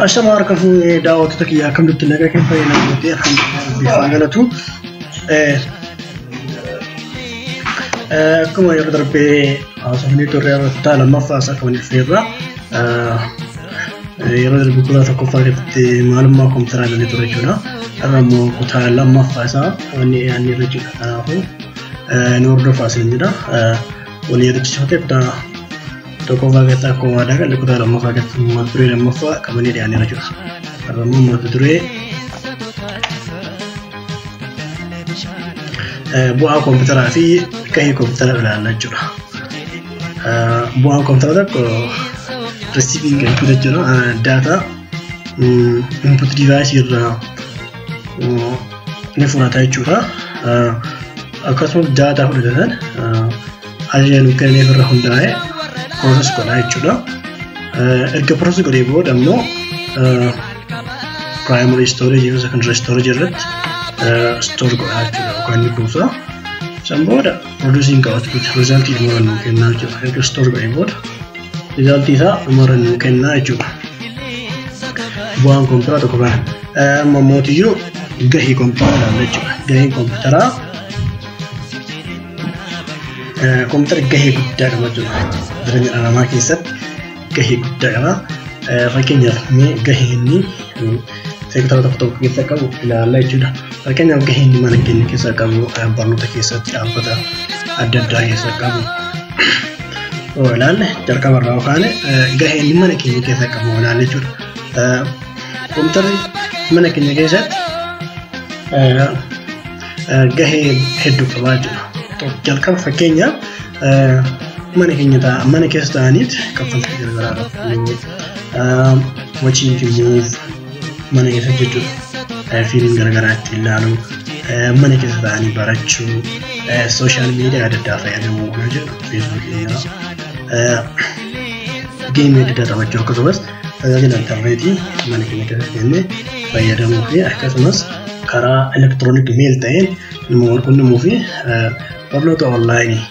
Ashamaa harka fuunee daawwattoota kiyyaa akkam jirtu nagaa keessa fayyadamtee alhamdulillah galatu. Akkuma yeroo darbee haasofnee turre kutaa lammaffaa isaa kan dhufeerra. Yeroo darbe kutaa tokkoffaa keessatti maalummaa kompiitaraa ilaalee ture jechuudha. Har'a immoo kutaa lammaffaa isaa wanni dhiyaannee irra jechuudha. Kanaafuu nu hordofaa isin jedha. Walii yaadachiifatee kutaa tokkoffaa keessatti akkuma waadaa galle kutaa lammaffaa keessatti mata duree lammaffaa qabannee dhiyaanneerra jechuudha. Har'a immoo mata duree bu'aa kompiitaraa fi gahee kompiitaraa ilaalla jechuudha. Bu'aan kompiitaraa tokko receiving input jechuudha. Data input device irraa ni fudhata jechuudha. Akkasumas data fudhatan ajaja nu kenneef irra hundaa'ee process godha jechuudha. Erga process godhee booda immoo primary storage fi secondary storage irratti store godha jechuudha yookaan ni kuusa. San booda producing output result dhumarra nuu kennaa jechuudha. Erga store godhee booda result isaa dhumarra nuu kennaa jechuudha. Bu'aan kompiitaraa tokko kana. Amma mootiyyuu gahee kompiitaraa ilaalla jechuudha. Gaheen kompiitaraa kompiitara gahee guddaa qaba jechuudha. Jireenya dhala namaa keessatti gahee guddaa qaba. Fakkeenyaaf mee gahee inni seektara tokko tokko keessa qabu ilaalla jechuudha. Fakkeenyaaf gahee inni mana keenya keessa qabu, barnoota keessatti dhaabbata adda addaa keessa qabu. Yoo ilaalle jalqaba irraa yookaan gahee inni mana keenya keessa qabu ilaalle jechuudha. Kompiitarri mana keenya keessatti gahee hedduu qaba jechuudha. Jalqaba fakkeenyaaf mana keenya mana keessa ta'aniit kaffaltii garaagaraa kaffaluu, watching movie mana keessa jechuudha. Fiilmii garaagaraa ittiin ilaaluu, mana keessa ta'anii barachuu, social media adda addaa fayyadamuu jechuudha. Feesbuukii jira. Geemii adda addaa taphachuu akkasumas tajaajila intarneetii mana keenya keessa kennee fayyadamuu fi akkasumas karaa electronic mail ta'een nama wal qunnamuu fi barnoota onlaayinii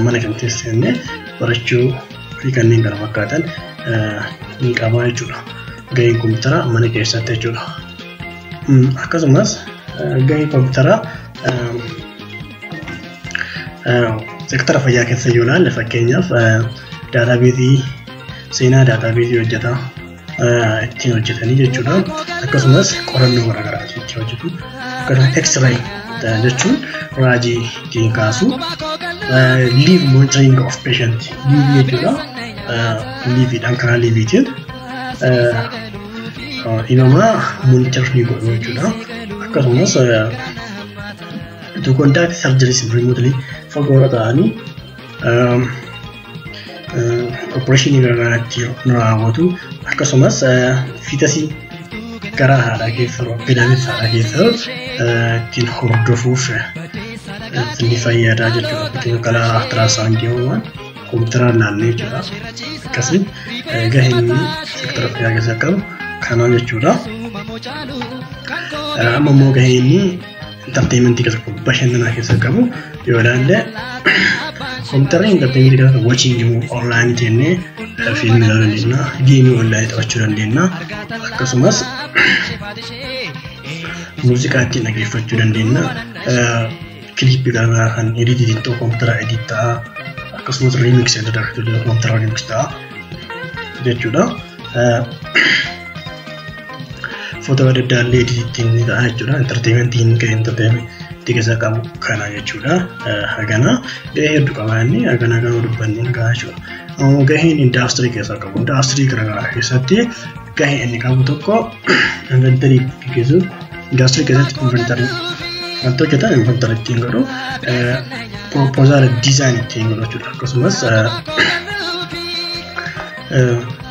mana keenya keessa kennee barachuu fi kanneen kana fakkaatan ni qaba jechuudha. Gaheen kompiitaraa mana keessatti jechuudha. Akkasumas gaheen kompiitaraa seektara fayyaa keessa yoo ilaalle fakkeenyaaf daataabeezii seenaa daataabeezii hojjeta ittiin hojjetanii jechuudha. Akkasumas qorannoo garaagaraa ittiin hojjetu. Akkasumas X-ray jechuun raajii ittiin kaasu. Live monitoring of patient live jechuudha. Liiviidhaan karaa liiviitiin dhibamaa monitor ni godhu jechuudha. Akkasumas to conduct surgeries remotely fagoorra ta'anii opereeshinii garaagaraa itti raawwatu. Akkasumas fiitasii garaa haadhaa keessa gadameessa haadhaa keessa ittiin hordofuuf ni fayyada jechuudha. Fakkeenyaaf karaa ultrasoundii uumamaan kompiitaraan ilaallee jechuudha. Akkasiin gaheen inni seektara fayyaa keessa qabu kana jechuudha. Amma immoo gaheen inni entertainmentii keessa qabu bashannanaa keessa qabu yoo ilaalle kompiitarri entertainmentii keessa watching onlaayinii jennee fiilmii ilaaluu dandeenya, geemii onlaayinii taphachuu dandeenya, akkasumas muuziqaa ittiin dhaggeeffachuu dandeenya. Kiliippii garaagaraa kan ediitiin ta'u kompiitara edit ta'a, akkasumas remix adda addaa kompiitara remix ta'a jechuudha. Footoo adda addaa illee edit ittiin ni ta'a jechuudha. Entertainmentiin gahee entertainmentii keessa qabu kana jechuudha. Hagana gahee hedduu qaba inni hagana garuu dubbanni gahaa jechuudha. Ammoo gaheen indaastirii keessa qabu indaastirii garaagaraa keessatti gahee inni qabu tokko inventory gaggeessuu indaastirii keessatti inventory wanta hojjetan inventory ittiin godhu proposal design ittiin godhu jechuudha. Akkasumas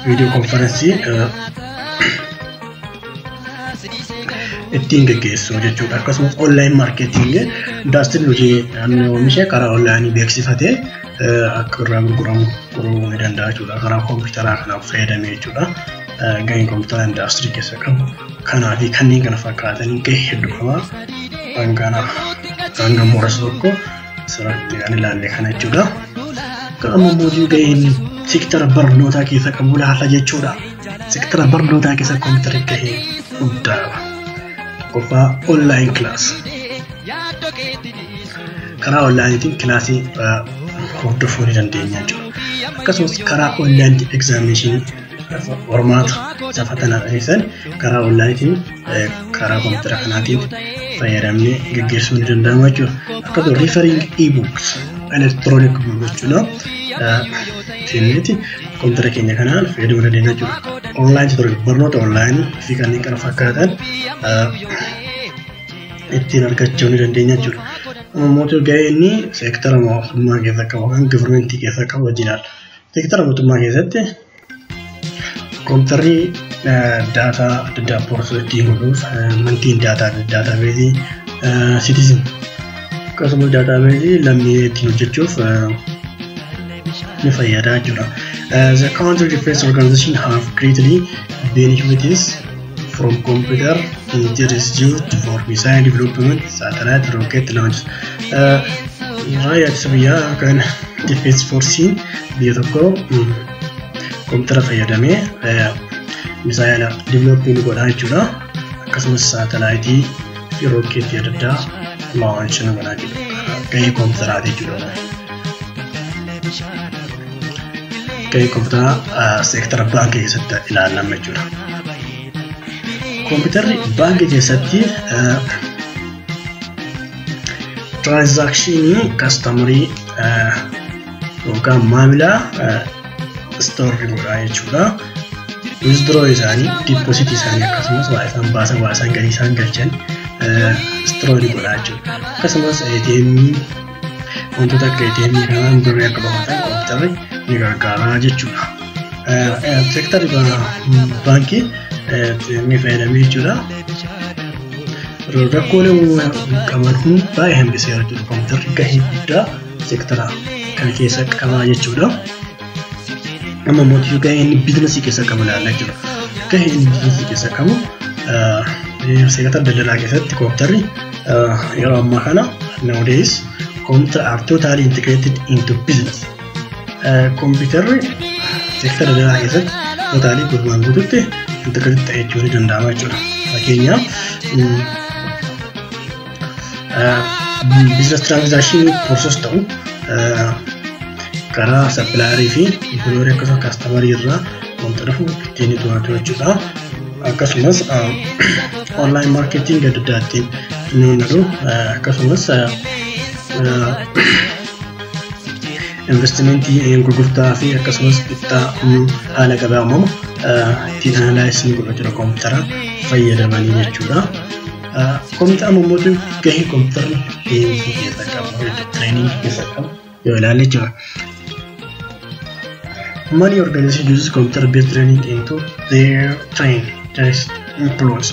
viidiyoo konferensii ittiin gaggeessu jechuudha. Akkasumas online marketing indaastiriin hojii oomishe karaa onlaayinii beeksifatee akka irraa gurguramu godhuu ni danda'a jechuudha. Karaa kompiitaraa kanaaf fayyadamee jechuudha. Gaheen kompiitaraa indaastirii keessa qabu kanaa fi kanneen kana fakkaatanii gahee hedduu qaba. Hanga muraasa tokko asirratti kan ilaalle kana jechuudha. Amma immoo gaheen seektara barnootaa keessa qabu laalla jechuudha. Sektara barnootaa keessa kompiitarri gahee guddaa qaba. Tokkoffaa, online class. Karaa onlaayiniitiin kilaasii hordofuu ni dandeenya jechuudha. Akkasumas karaa onlaayiniitiin examination, qormaata isa fatanaa dhiyeessan, karaa onlaayiniitiin karaa kompiitara kanaatiin fayyadamnee gaggeessuu ni danda'ama jechuudha. Akkasumas referring e-books, electronic book jechuudha. Ittiin kompiitara keenya kanaan fayyadamuu dandeenya jechuudha. Online tutorial, barnoota onlaayinii fi kanneen kana fakkaatan ittiin argachuu ni dandeenya jechuudha. Mootii gahee inni seektara mootummaa keessa qabu yookaan governmentii keessa qabu wajjin ilaalla. Seektara mootummaa keessatti kompiitarri daataa adda addaa process ittiin godhuuf, maintain daataa, database citizen, akkasumas database lammiilee ittiin hojjechuuf ni fayyada jechuudha. The country defense organization have greatly benefited from computer. It is used for missile development, satellite, rocket launch. Raayyaa ittisa biyyaa yookaan defense force biyya tokko kompiitara fayyadamee misaayila developing godhaa jechuudha. Akkasumas saatalaayitii fi rookeetii adda addaa launch ni godhaa jechuudha. Gahee kompiitaraati jechuudha. Gahee kompiitaraa seektara baankii keessatti ilaalama jechuudha. Kompiitarri baankii keessatti transactionii customerii yookaan maamilaa store godhaa jechuudha. Withdraw isaanii, deposit isaanii, akkasumas waa isaan baasan, waa isaan galii isaan galchan store godhaa jechuudha. Akkasumas ATM, wantoota akka ATM kanaan birrii akka baafatan kompiitarri ni gargaara jechuudha. Seektarri baankii ni fayyadamee jechuudha. Rakkoolee qaban kun baay'ee hambiseera jechuudha. Kompiitarri gahee guddaa seektara kana keessa qaba jechuudha. Amma mootii gahee inni biizinasii keessa qabu ilaalla jechuudha. Gahee inni biizinasii keessa qabu, seektara daldalaa keessatti kompiitarri yeroo ammaa kana, nowadays computer are totally integrated into business. Kompiitarri seektara daldalaa keessatti totally, guutumaan guututti integrated ta'e jechuun ni danda'ama jechuudha. Fakkeenyaaf, business transaction process ta'u karaa supplierii fi employerii akkasumas customerii irraa wanta dhufu ittiin to'atu jechuudha. Akkasumas online marketing adda addaa ittiin ni mul'atu. Akkasumas investimentii, gurgurtaa fi akkasumas bittaa haala gabaa uumamu ittiin analyze ni godhu jechuudha, koompitara fayyadamanii jechuudha. Koompitara ammoo gahee koompitarri leenjii keessa qabu, trainingii keessa qabu yoo ilaalle jechuudha. Many organizations use computer-based training into their train their employees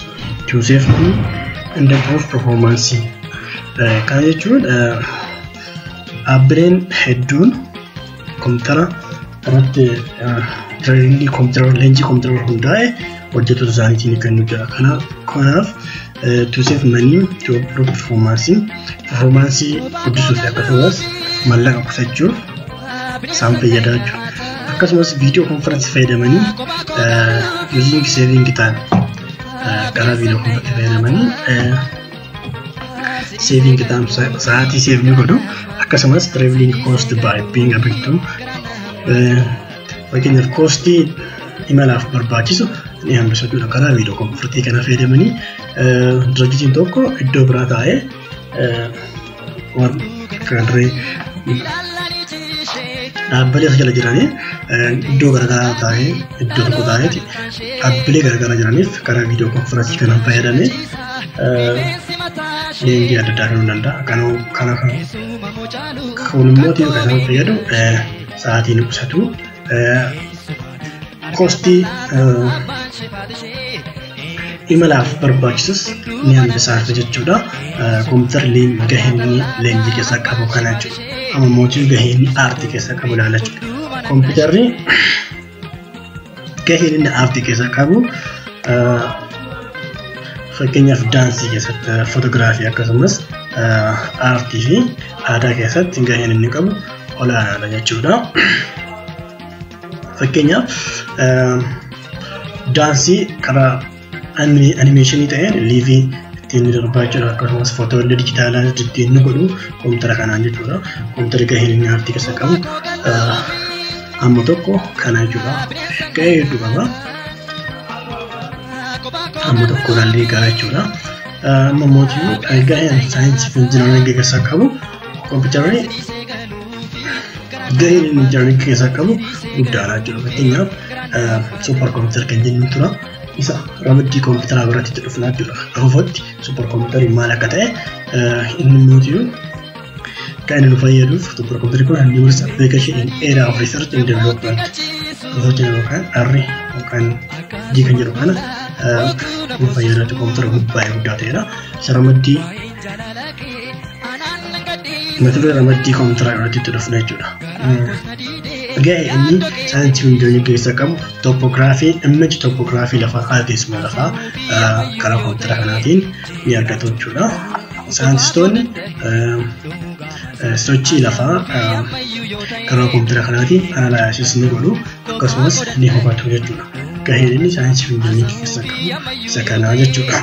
to save money and improve performance. Kana jechuun dhaabbileen hedduun koompitara irratti trainingii koompitara, leenjii koompitara hundaa'e hojjettoota isaaniitiin kennu jira. Kanaaf to save money, to improve performance, performance guddisuuf akkasumas maallaqa qusachuuf isaan fayyadaa jechuudha. Akkasumas video conference fayyadamanii, using saving time, karaa video conference fayyadamanii saving time, sa'aatii save ni godhu. Akkasumas traveling cost by being able to, fakkeenyaaf costii imalaaf barbaachisu ni hambisu jechuudha. Karaa video conference kana fayyadamanii diraajitiin tokko iddoo biraa taa'ee warri dhaabbilee as jala jiranii iddoo garaagaraa taa'ee, iddoo tokko taa'eeti dhaabbilee garaagaraa jiraniif karaa video conference kanaan fayyadamee leenjii adda addaa kennuu danda'a. Kana kun immoo kan isaan fayyadu sa'aatii ni qusatu. Costii imalaaf barbaachisus ni hambisaaf jechuudha. Kompiitarri gahee inni leenjii keessaa qabu kana jechuudha. Amma mootii gahee inni aartii keessaa qabu ilaala jechuudha. Kompiitarri gaheen inni aartii keessaa qabu, fakkeenyaaf daansii keessatti, footogiraafii, akkasumas aartii fi aadaa keessatti gaheen inni qabu olaanaadha jechuudha. Fakkeenyaaf Daansii karaa animeeshinii ta'een liivii ittiin ni darbaa jechuudha. Akkasumas footoo illee dijitaalaa ittiin ni godhu kompiitara kanaan jechuudha. Kompiitarri gaheen inni aartii keessa qabu amma tokko kana jechuudha. Gahee hedduu qaba. Amma tokko ilaallee gahaa jechuudha. Amma mootii gaheen saayinsii fi injinaringii keessa qabu kompiitarri gaheen inni injinaringii keessa qabu guddaadha jechuudha. Fakkeenyaaf suupar kompiitara kan jennu tura. Isa ramaddii kompiitaraa biratti itti dhufnaa jechuudha. Afuufatti suupar kompiitarri maal akka ta'e inni mootii kan inni nu fayyaduuf suupar kompiitarri kun numerous application in area of research and development. Research yookaan R yookaan D kan jedhu kana nu fayyada kompiitara baay'ee guddaa ta'edha. Isa ramaddii mata duree ramaddii kompiitaraa irratti itti dhufna jechuudha. Gahee inni saayinsii fi injinaringii keessa qabu tooppoogiraafii, image tooppoogiraafii lafaa, haala teessuma lafaa karaa kompiitara kanaatiin ni argatu jechuudha. Saayintistoonni sochii lafaa karaa kompiitara kanaatiin analaayisis ni godhu akkasumas ni hubatu jechuudha. Gaheen inni saayinsii fi injinaringii keessa qabu isa kanaa jechuudha.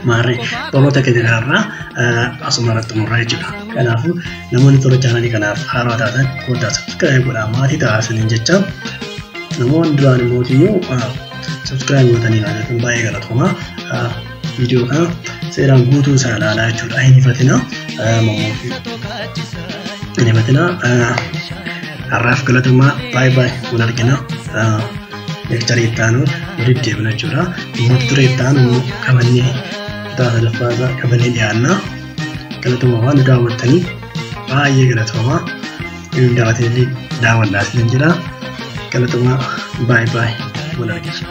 Maarree barnoota keenya kanarraa asuma irratti xumurraa jechuudha. Kanaafuu namoonni tola chaanalii kanaaf haaraa taatan kootaa subscribe godhaa maatii ta'aa isiniin jecha namoonni duraan immoo subscribe gootanii ilaaltan baay'ee galatoomaa. Viidiyoo kana seeraan guutuu isaa ilaalaa jechuudha. Hin ifatina. Hin ifatina. Har'aaf galatoomaa baay'ee baay'ee wal argina. Leekcharii itti aanu walitti deebina jechuudha. Mata duree itti aanu immoo qabannee kutaa sadaffaa isaa qabannee dhiyaanna. Galatoomaa waan nu daawwattaniif baay'ee galatoomaa. Inni daawwatee illee daawwadhaa isiniin jedha. Galatoomaa baay'ee baay'ee wal argina.